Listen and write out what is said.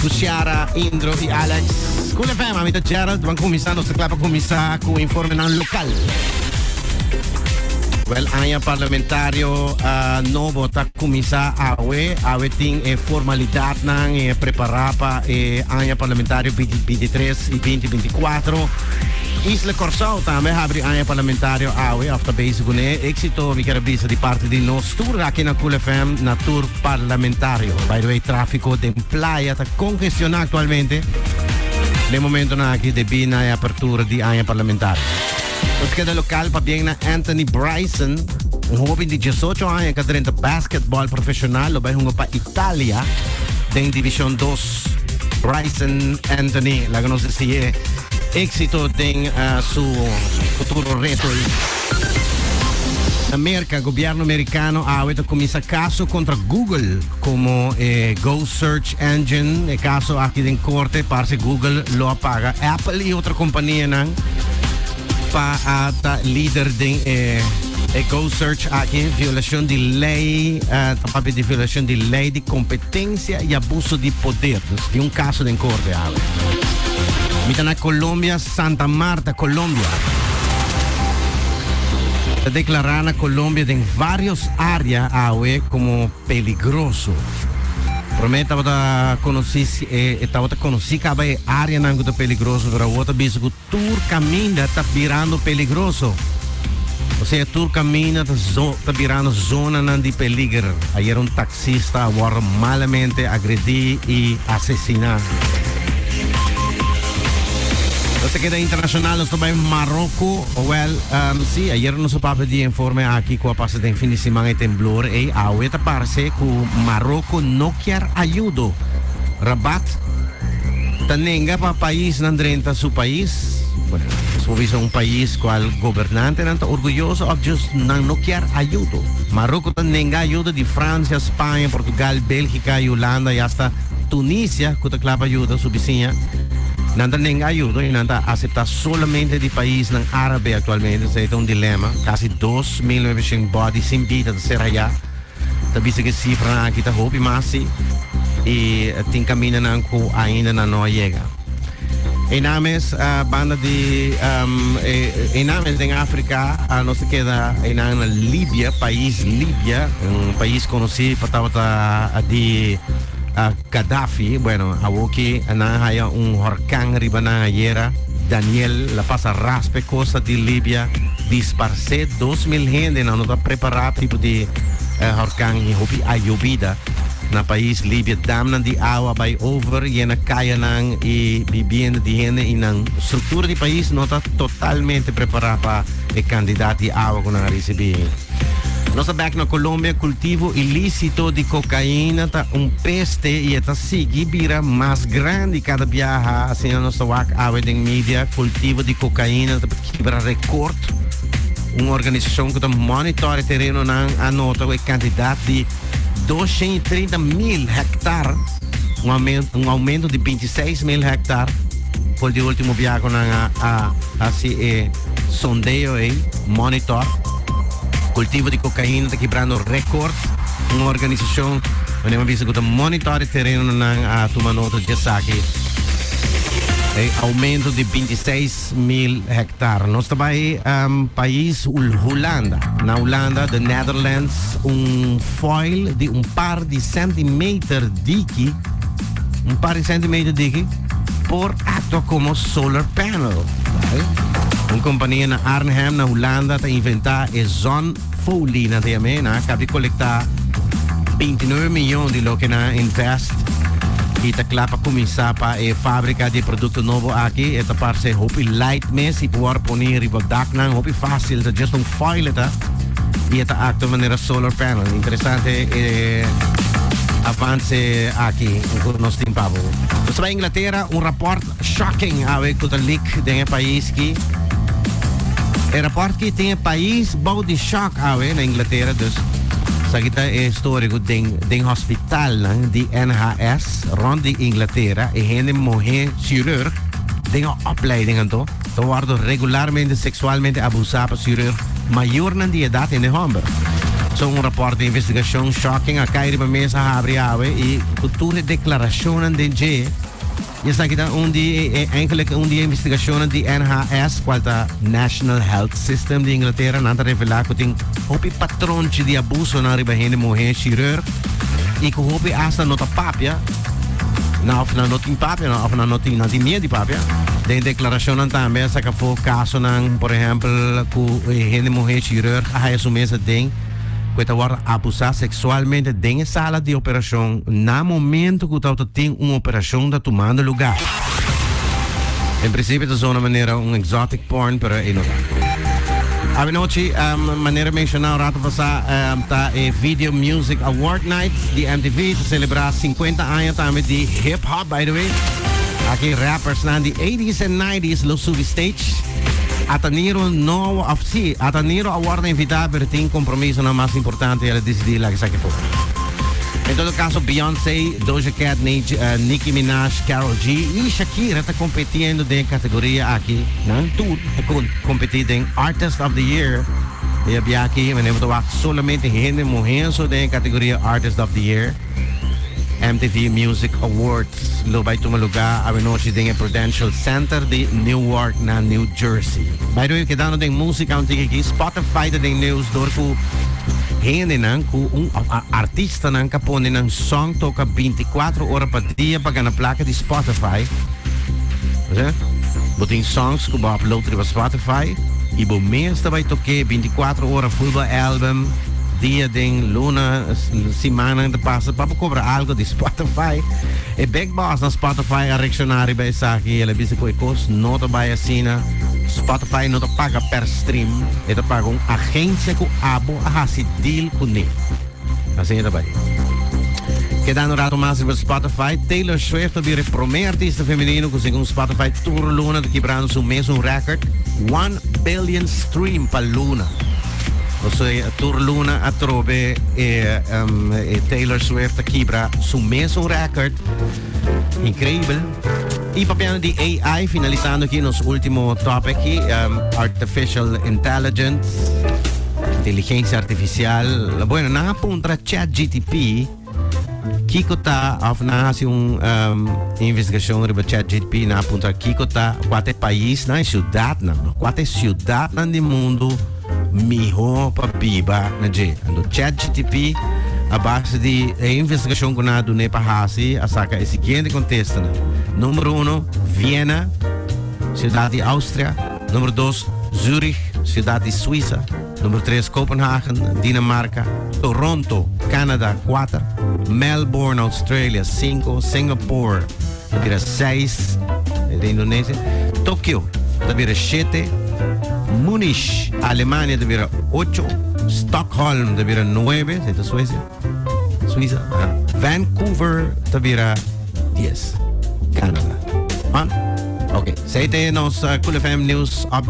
Ku Ciara, Indro i Alex. Cool FM, ami ta Gerald. Ban kuminsá, nos ta kla pa kuminsá ku informenan lokal. Wel, aña parlamentario nobo ta kuminsá awe. Awe tin e formalidatnan e prepará pa e aña parlamentario 2023 i 2024. Isla Kòrsou tambe habri aña parlamentario awe òf ta bezig kuné. Éksito mi kier a bisa di parti di nos tur aki na Cool FM na tur parlamentario. By the way, tráfiko den playa ta kongestioná aktualmente den momentonan aki debí na e apertura di aña parlamentario. Nos keda lokal pabien na Anthony Bryson, un hóben di 18 aña ku a drenta basketball profeshonal lo bai hunga pa Italia den Divishon 2. Bryson Anthony, laga nos dese'é éksito den su futuro reto. Na Merca, gobierno mericano awe ta cuminsa caso contra Google como e Go Search Engine. E caso aki den corte parce Google lo a paga Apple y otro companianan pa a ta lider den e e Go Search aki. Violacion di ley, ta papia di violacion di ley di competencia y abuso di poder. Dus tin un caso den corte awe. Mi ta na Colombia. Santa Marta, Colombia. Ta deklará na Colombia den vários área awe komo peligroso. Promé tabata konosí e tabata konosí kaba e áreanan ku ta peligroso, pero awor ta bisa ku tur kaminda ta birando peligroso. Osea tur kaminda ta ta birando zonanan di peliger. Ayer un taksista a wòrdu malamente agredí i asesiná. Nos ta keda internacional, nos ta bai Maroko. Well, sí, ayer nos a papia di informe aki ku a pasa den fin di siman e temblor ei. Awe ta parse ku Maroko no kier ayudo. Rabat ta nenga pa paisnan drenta su pais. Bueno, nos por bisa un pais kual gobernantenan ta orguyoso of just nan no kier ayudo. Maroko ta nenga ayudo di Francia, Spaña, Portugal, Bélgica i Hulanda i hasta Tunisia ku ta kla pa yuda su bisiña. Nan ta nenga ayudo i nan ta aseptá solamente di paisnan árabe aktualmente. Esei ta un dilema. Kasi 2900 bòdi sin bida ta ser hayá. Ta bisa ku e sifranan aki ta hopi mas si i tin kamindanan ku ainda nan no a yega. Einan mes banda di einan mes den Afrika nos ta keda einan na Libia, pais Libia, un pais konosí pa tabata di Gaddafi. Bueno, awoki nan a haya un horkan riba nan ayera, Daniel, la pasa raspa e kosta di Libia, disparsé 2000 hende, nan no ta prepará pa tipo di horkan i hopi a yobida. Na pais Libia damnan di awa bai over yena kayanan i bibienda di hende i nan struktura di pais no ta totalmente prepará pa e kantidat di awa ku nan a risibí. Nos ta bèk na Colombia, kultivo ilísito di kokaina ta un peste i e ta sigui bira mas grandi kada biaha, asina nos ta wak awe den media. Kultivo di kokaina ta kibra rekort. Un organisashon ku ta monitor e terenonan a nota ku e kantidat di 230 mil hectar, un aumento, un aumento di 26 mil hectar for di último biaha ku nan a, a hasi e sondeo ei, monitor. Kultivo di kokaina ta kibrando rekord. Un organisashon, wanneer men bisa ku ta monitor e terenonan a tuma nota di esaki. E aumento di 26 mil hectar. Nos ta bai um, pais Hulanda. Na Hulanda, the Netherlands, un foil di un par di centimeter diki, un par di centimeter diki, por actua como solar panel. Un compania na Arnhem, na Hulanda, ta inventa e zonfolie, na te yamé, na acaba di colecta 29 miljoen di loke na invest y ta kla pa cuminsa pa e fabrica di e producto nobo aki. E ta parce hopi light mes y por poni riba daknan hopi facil, ta just un foil e ta y e ta actua manera solar panel. Interesante e avance aki cu nos tin pa bo. Nos ta bai Inglaterra, un rapport shocking awe cu ta leak den e pais ki. E rapport ki tin e pais bou di shock awe na Inglaterra, dus esaki ta e story cu den den hospitalnan di NHS rond di Inglaterra e hende muhe chirurg den e opleiding anto ta wordo regularmente sexualmente abusa pa chirurg mayornan di edad hende homber. So un rapport di investigacion shocking a cay riba mesa habri awe y cu tur e declaracionnan den dje. Y esaki ta un di e eigenlijk un di e investigacionnan di NHS, cual ta National Health System di Inglaterra. Nan ta revela cu tin hopi patronchi di abusonan riba hende muhe chirurg y cu hopi hasta no ta papia, na of nan no tin papia, of nan no tin, nan tin miedo di papia. Den declaracionnan tambe a saca afo casonan, por ehempel, cu e hende muhe chirurg a haya su mes aden cu e ta wordo abusa sexualmente den e sala di operacion na momento cu tabata tin un operacion ta tumando lugar. En principio ta zona manera un exotic porn, pero e no ta. Awenochi, manera menciona un rato pasa, ta e Video Music Award Night di MTV, ta celebra 50 aña tambe di hip hop, by the way. Aki rappersnan di 80s and 90s lo subi stage. Ataniro no, of si, Ataniro a wordo invita, pero tin compromisonan mas importante y el a decidi laga esaki for. En todo caso, Beyoncé, Doja Cat, Nicki Minaj, Karol G y Shakira ta competiendo den e categoria aki. Nan tur ta competi den Artist of the Year. Y a bia aki, manera bo ta wak solamente hende muher so den e categoria Artist of the Year. MTV Music Awards lo bai tuma lugar awenochi den e Prudential Center di Newark na New Jersey. By the way, kedando den musica un tiki aki, Spotify ta den news door cu hendenan cu un artistanan ka pone nan song toca 24 ora pa dia pa gana placa di Spotify. Osea, bo tin songs cu bo upload riba Spotify y bo mes ta bai toke 24 ora full bo album dia den luna simannan ta pasa pa bo cobra algo di Spotify. E big boss na Spotify a reacciona riba esaki y el a bisa cu e cos no ta bai asina. Spotify no ta paga per stream, e ta paga un agencia cu abo a haci deal cune. Asina ta bai. Kedando un rato mas riba Spotify, Taylor Swift ta bira e prome artista femenino cu segun Spotify tur luna ta kibrando su mesun record, 1 billion stream pa luna. Osea, tur luna atrobe e, um, e Taylor Swift ta kibra su mesun record. Increibel. Y papiando di AI, finalisando aki nos ultimo topic aki, artificial intelligence, inteligencia artificial. Bueno, nan a puntra ChatGTP kiko ta, of nan a haci un investigacion riba ChatGTP, nan a puntra kiko ta, cua ta e paisnan, e ciudadnan, no, cua ta e ciudadnan di mundo miho pa biba na dje. Anto ChatGTP a base di e investigacion cu nan a dun'é pa haci a saca e siguiente contestanan. Numero uno, Viena, ciudad di Austria. Numero dos, Zurich, ciudad di Suiza. Numero tres, Copenhagen, Dinamarca. Toronto, Canada, cuater. Melbourne, Australia, cinco. Singapore, ta bira seis, di Indonesia. Tokio ta bira shete. Munich, Alemania ta bira ocho. Stockholm ta bira nuebe, esei ta Suecia. Suiza, aha. Vancouver ta bira dies, Canada. Man? Ok, esei ta nos Cool FM News Update.